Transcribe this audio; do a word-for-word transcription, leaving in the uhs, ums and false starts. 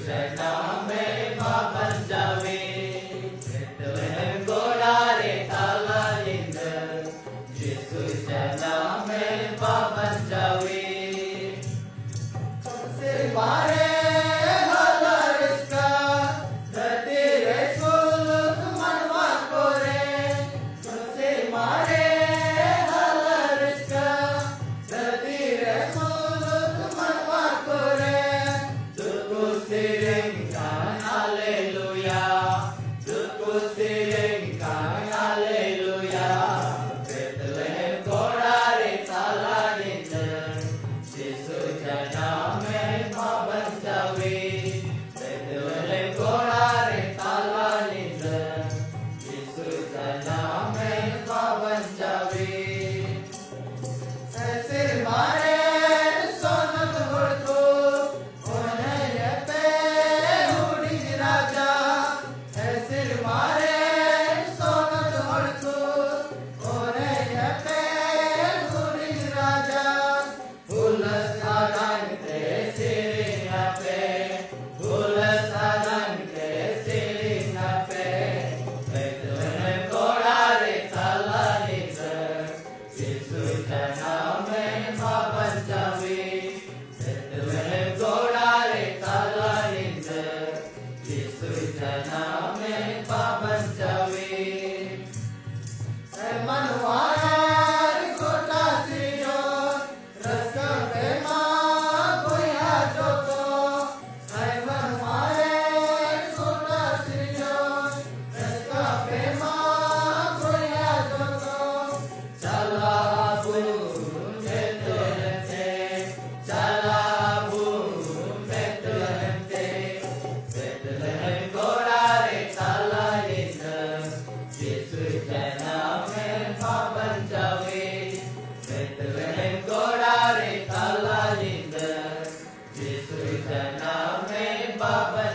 ᱡᱟᱱᱟᱢᱮ ᱵᱟᱧᱪᱟᱣᱤᱡ, ᱵᱮᱛᱞᱮᱦᱮᱢ ᱜᱚᱲᱟ ᱨᱮ ᱛᱟᱞᱟ ᱧᱤᱫᱟᱹ, ᱡᱤᱥᱩ ᱡᱟᱱᱟᱢᱮ ᱵᱟᱧᱪᱟᱣᱤᱡ᱾ ᱥᱮᱨᱢᱟ ᱨᱮ ᱦᱟᱞᱟ ᱨᱟᱹᱥᱠᱟᱹ, ᱫᱷᱟᱹᱨᱛᱤ ᱨᱮ ᱥᱩᱞᱩᱠ ᱢᱟᱱᱣᱟ ᱠᱚᱨᱮ, ᱥᱮᱨᱢᱟ ᱨᱮ ᱦᱟᱞᱟ ᱨᱟᱹᱥᱠᱟᱹ, ᱫᱷᱟᱹᱨᱛᱤ ᱨᱮ ᱥᱩᱞᱩᱠ ᱢᱟᱱᱣᱟ ᱠᱚᱨᱮ, ᱫᱩᱠᱩ ᱥᱮᱨᱮᱧ ᱠᱟᱱ ᱦᱟᱞᱮᱞᱩᱭᱟ, ᱫᱩᱠᱩ ᱥᱮᱨᱮᱧ ᱠᱟᱱ ᱦᱟᱞᱮᱞᱩᱭᱟ᱾ ᱵᱮᱛᱞᱮᱦᱮᱢ ᱜᱚᱲᱟ ᱨᱮ ᱛᱟᱞᱟ ᱧᱤᱫᱟᱹ, ᱡᱤᱥᱩ ᱡᱟᱱᱟᱢᱮ ᱵᱟᱧᱪᱟᱣᱤᱡ᱾ ᱵᱮᱛᱞᱮᱦᱮᱢ ᱜᱚᱲᱟ ᱨᱮ ᱛᱟᱞᱟ ᱧᱤᱫᱟᱹ, ᱡᱤᱥᱩ ᱡᱟᱱᱟᱢᱮ ᱵᱟᱧᱪᱟᱣᱤᱡ᱾ ᱥᱮᱨᱢᱟ ᱨᱮ ᱥᱚᱱᱚᱛ ᱦᱚᱲ ᱠᱚ, ᱚᱱᱮ ᱯᱮ ᱦᱩᱰᱤᱧ ᱨᱟᱡᱟ᱾ ᱥᱮᱨᱢᱟ ᱨᱮ ᱥᱚᱱᱚᱛ ᱦᱚᱲ ᱠᱚ, ᱚᱱᱮ ᱯᱮ ᱦᱩᱰᱤᱧ ᱨᱟᱡᱟ᱾ ᱦᱩᱞᱟᱹᱥ ᱟᱲᱟᱝ ᱛᱮ ᱥᱮᱨᱮᱧ ᱟᱯᱮ, ᱦᱩᱞᱟᱹᱥ ᱟᱲᱟᱝ ᱛᱮ ᱥᱮᱨᱮᱧ ᱟᱯᱮ᱾ ᱵᱮᱛᱞᱮᱦᱮᱢ ᱜᱚᱲᱟ ᱨᱮ ᱛᱟᱞᱟ ᱧᱤᱫᱟᱹ, ᱡᱤᱥᱩ ᱡᱟᱱᱟᱢᱮ ᱵᱟᱧᱪᱟᱣᱤᱡ᱾ ᱵᱮᱛᱞᱮᱦᱮᱢ ᱜᱚᱲᱟ ᱨᱮ ᱛᱟᱞᱟ ᱧᱤᱫᱟᱹ, ᱡᱤᱥᱩ ᱡᱟᱱᱟᱢᱮ ᱵᱟᱧᱪᱟᱣᱤᱡ᱾ ᱮᱢᱟᱱᱩᱣᱟᱨ ᱜᱚᱴᱟ ᱥᱤᱨᱡᱚᱱ, ᱨᱟᱹᱥᱠᱟᱹ ᱯᱮ ᱢᱟ ᱵᱚᱭᱦᱟ ᱡᱚᱛᱚ᱾ ᱮᱢᱟᱱᱩᱣᱟᱨ ᱜᱚᱴᱟ ᱥᱤᱨᱡᱚᱱ, ᱨᱟᱹᱥᱠᱟᱹ ᱯᱮ ᱢᱟ ᱵᱚᱭᱦᱟ ᱡᱚᱛᱚ᱾ ᱪᱟᱞᱟᱜ ᱟᱵᱚ ᱵᱮᱛᱞᱮᱦᱮᱢ ᱛᱮ, ᱪᱟᱞᱟᱜ ᱟᱵᱚ ᱵᱮᱛᱞᱮᱦᱮᱢ ᱛᱮ᱾ ᱵᱮᱛᱞᱮᱦᱮᱢ ᱜᱚᱲᱟ ᱨᱮ ᱛᱟᱞᱟ ᱧᱤᱫᱟᱹ, ᱡᱤᱥᱩ ᱡᱟᱱᱟᱢᱮ ᱵᱟᱧᱪᱟᱣᱤᱡ᱾ ᱵᱮᱛᱞᱮᱦᱮᱢ ᱜᱚᱲᱟ ᱨᱮ ᱛᱟᱞᱟ ᱧᱤᱫᱟᱹ, ᱡᱤᱥᱩ ᱡᱟᱱᱟᱢᱮ ᱵᱟᱧᱪᱟᱣᱤᱡ᱾